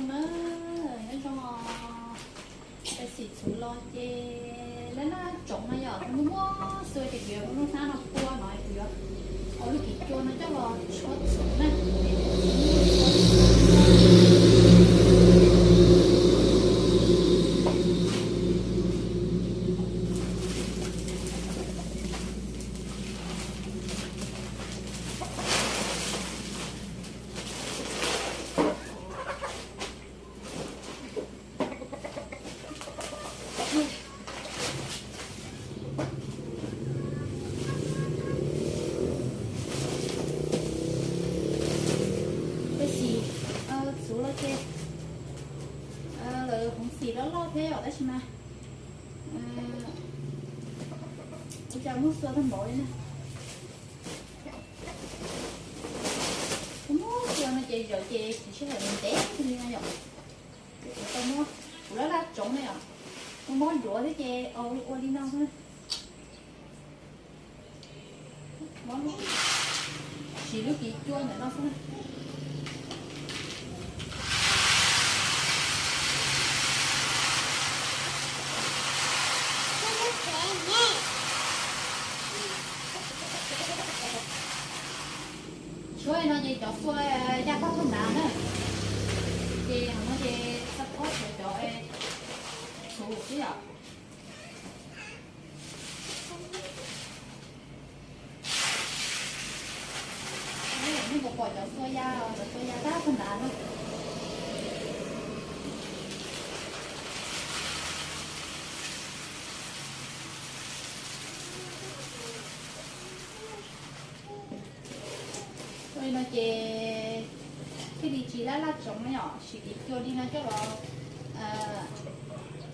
Na, nyob zoo, tab sis txhuv los ces laj laj tsoov no yom, muaj muaj xua ces kuv yuav muab lub hnab no pua no, kuv yuav ua lub kim cua no coj los tshuab txhuv na. Tab sis txhuv los ces lawv hmoov xim loj loj thiab yom, tab sis mas ua cas muab xua tag npaum li na. Muab xua no ces zawv ces tsis sij hawm ntev li no yom. Ces kuv tau muab, kuv laj laj tsoov na yom, muab mob duav thiab ces ua li no xwb. Siv lub kim cua ntawm no xwb. Tshuab li no ces cov xua ya tag tag nrho na. Ces no ces xab phob cov txhuv xwb yom. Nej puas pom cov xua ya, cov xua ya tag tag nrho na. Ua li no ces thiaj li tsis laj laj tsoov na yom, siv kim cua li no coj los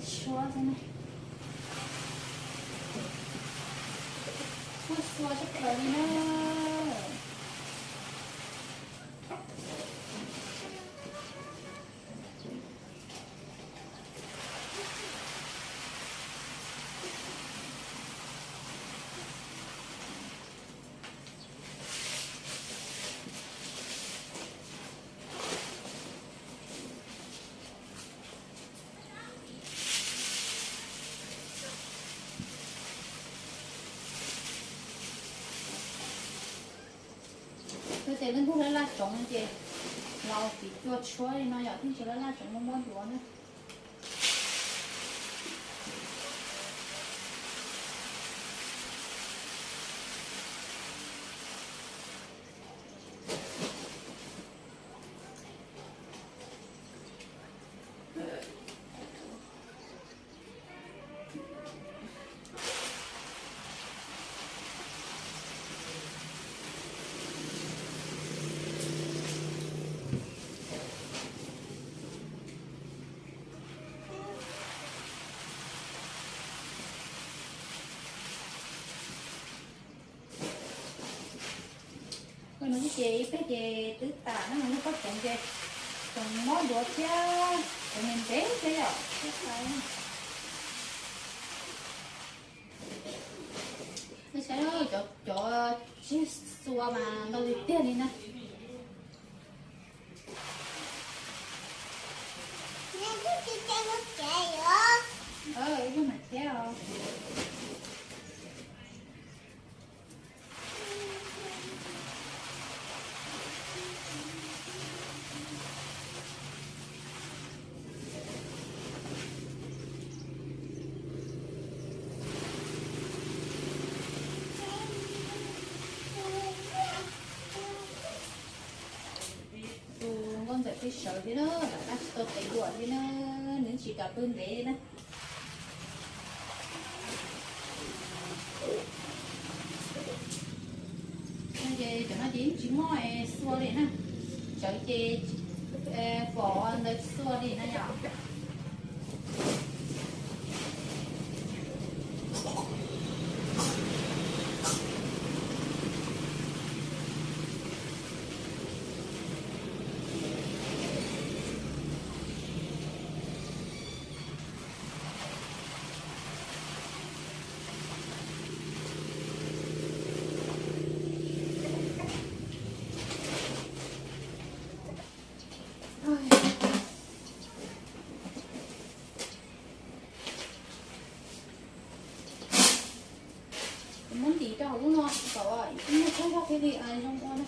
tshuab xwb na. Muab xua tshaj plaws li na. Yog tias leej twg laj laj tsoov no ces los kim cua tshuab li no yom, thiaj tsis laj laj tsoov muaj mob duav na. Ua no ces ib pliag ces twb tas na, lub pob tsoov ces tsoov mob duav thiab tsoov ntev ntev thiab yom, thiab qab. Nej saib cov, cov tsig xua mas ntau tiag tiag li na. Ib pliag mam thiab os. Tus nkauj ntxawm pheej sawv thiab na, lam qab tsis tau tev duam thiab na, nws tsis kam pw ntev na. Ces cov no ces yeej tsis muaj xua li na, tsawv ces pom ntawd xua li na yom. Li zoo ua na.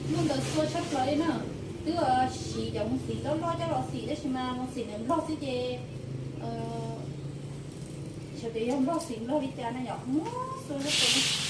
Hnub ntawd xua tshaj plaws li na, twb siv cov mus xim loj loj coj los xim tab sis mas mus xim ntawm Nplog xwb ces, xyov tias yog Nplog xim Nplog li cas na yom, muab xua tshaj plaws.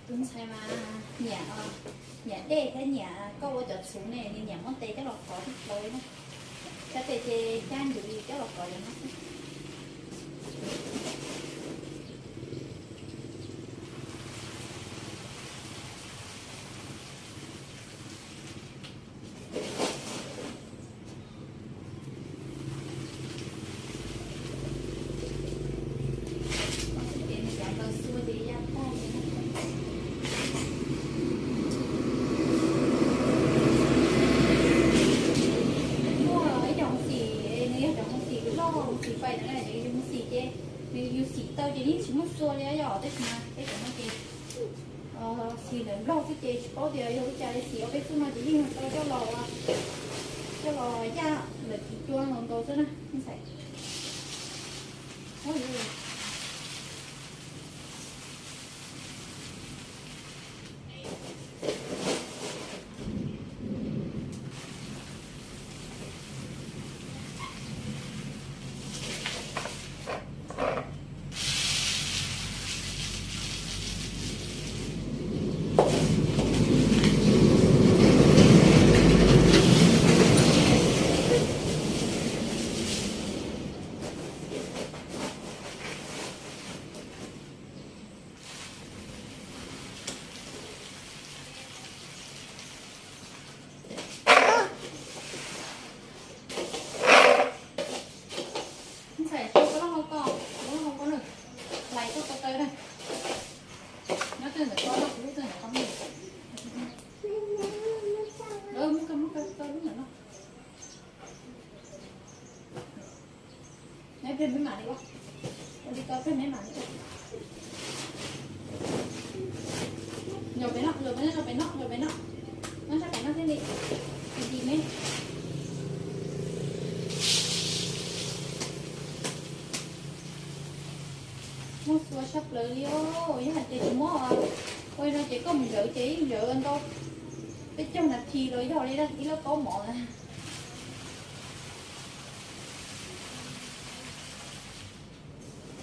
Tus ntxhais mas nyiam, nyiam dej thiab nyiam koj ua cov txhuv ne, nws nyiam muab tes coj los kov tib plaws li na. Cov tes ces cab ncuv coj los kov li no. Muaj ib cov mus xim, nws yog cov mus xim loj, mus xim pais na, yus mus xim ces nws yus xim tau ces yeej tsis muaj xua li yom, tab sis mas peb cov no ces xim ntawm Nplog xwb ces tsis paub tias yog li cas li, xim ua peb txuj no ces yeej tau coj los, coj los yaj lawm kiv cua los nkaus xwb na. Ntxhais, koj lub hau ko, koj lub hau ko na, hlais koj ko taw na. Nyob twg ntawm koj, kuv lub twg ntawm koj. Muab ko, muab ko, ko lub ntawm no. Nyob pem meb mam li ua, ua li ko pem meb mam li ua. Zaum pem no, zaum pem no, zaum pem no, zaum pem no. Nyob sab pem no thiaj li, li me. Muaj xua sab plaws li os, yog hais tias tsis muab ua li no ces koj mus zawv ces yeej zawv ntau, peb caug nas this los yog li ib lab kaub mov na.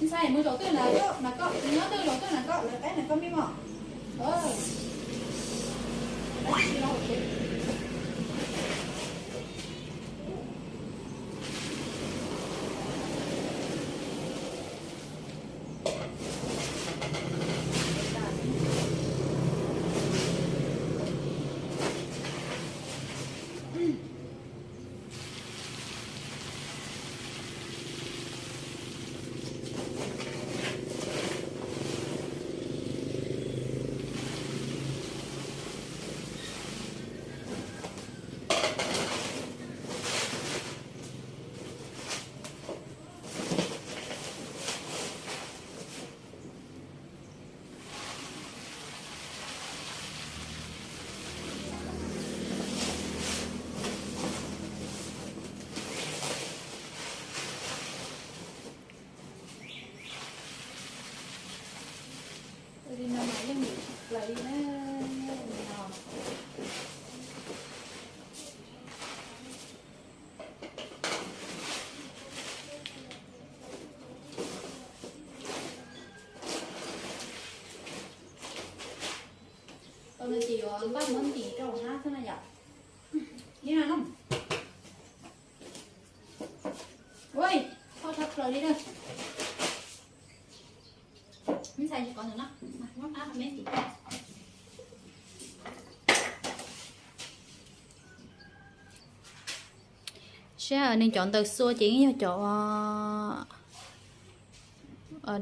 Ntxhais, mus zaum twg na koj, na koj, nyob twg zaum twg na koj, lawv qab na koj me mos. Plaws li na, no. Tau no ces yuav npaj muab ntim rau hauv hnab xwb na yom. Li no no. Ui, txhob tshaj plaws li na. Ntxhais tsis kov ntawm no, muab hnab me ntim. Saib nws cov ntawv xua ces yeej yog cov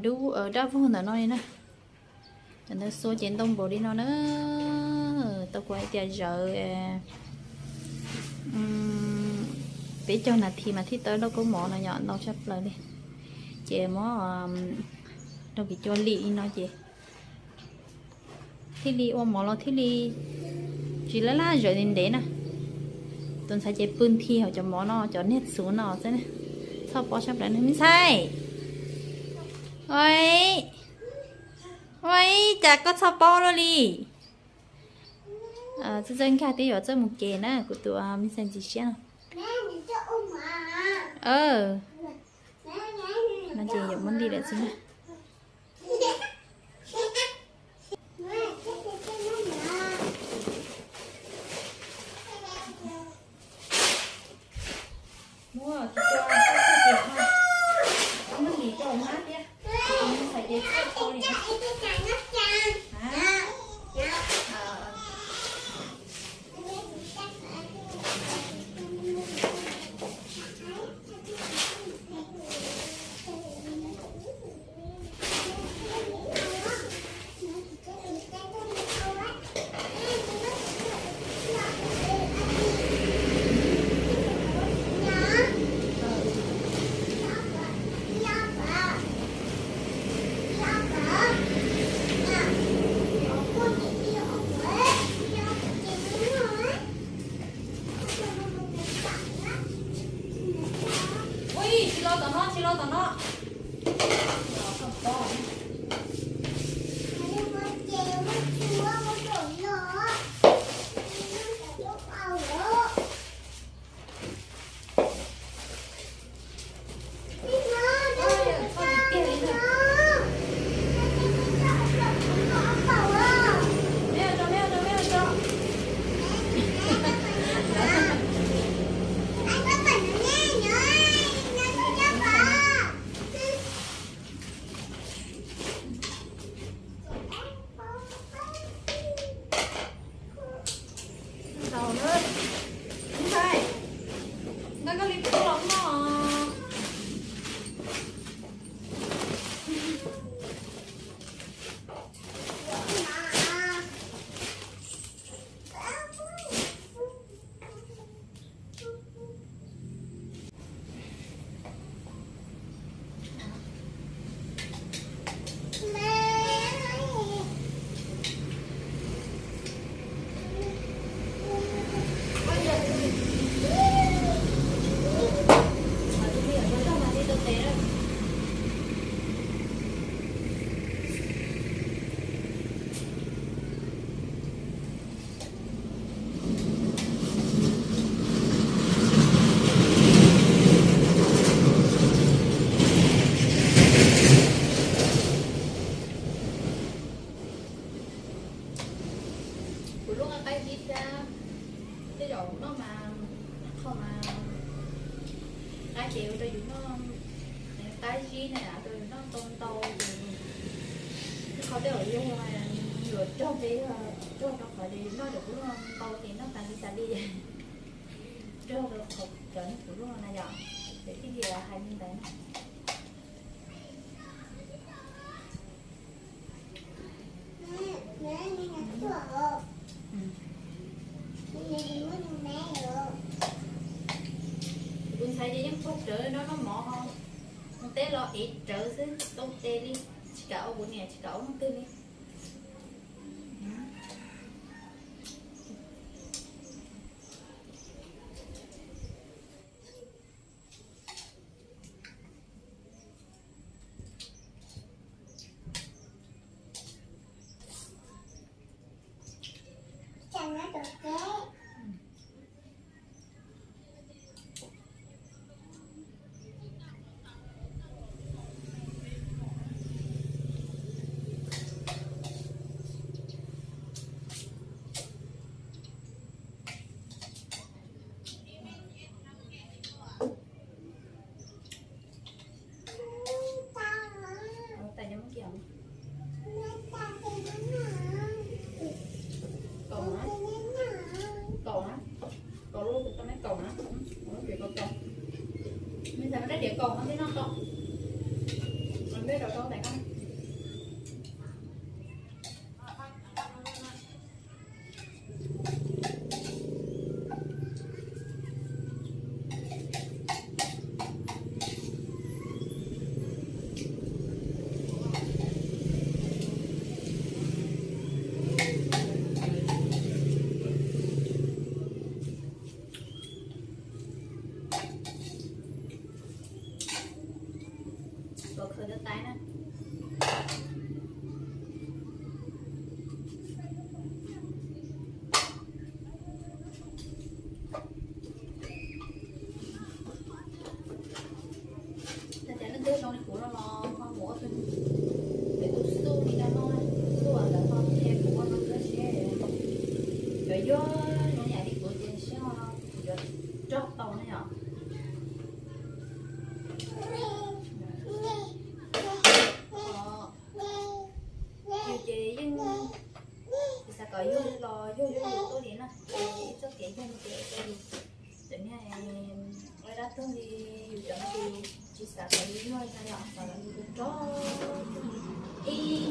dub dab vog ntawm no li na. Cov ntawv xua ces ntau npaum li no na. Tau kuv hais tias zawv peb caug nas this mas thiaj tau lauj kaub mov no yom, ntau tshaj plaws li. Ces muab rau kev cua lim li no ces thiaj li ua mov los thiaj li tsis laj laj zawv ntev ntev na. Tus ntxhais ces pw nthi hauv cov mov no, cov niag txhuv no xwb. Txhob pob sab plaws na me ntxhais. Ua, ua cas koj txhob pob luaj li. Txawj txawj nkag twb yuav txawj mus kev na, kuv tus me ntxhais ntxim siab no. No ces yuav muab ntim lawm xwb na. Muab tsis tau txoj khaub tias no, muab ntim rau hauv hnab thiab. Tus me ntxhais ces txawj tau li. Ui, tsis los tom no, tsis los tom no. Nqa koj li pub los noj. Kuv lub nqaij qab zib thiab, tej zaum kuv noj mas, qhov mas qab ces ua rau yus noj qab zib na, ua rau yus noj ntau ntau. Qhov tej zaum yog yuav rog peb, rog rau qhov ces yus noj cov kuv lub ntau ces noj tas li tas li. Rog rau qhov cov kuv lub na yom, ces thiaj li hais li ntawd na. Tus ntxhais ces yeej pog rawv no noj mov, mus teb los ev rawv xwb, tau tes li, tsis kam ua kuv niam tsis kam ua leej twg li. Yuav zoo yam li kuv tias seb ho kuv yuav roj tau ne yom. Yus ces yeej tsis xav kom yug los yug yug yus tuaj li na, ib txoj kev yug ces ua rau yus cov niag ua dab tuag li yus cov no ces yus tsis xav kom yus yug no yom, xav kom yus rog rog, ib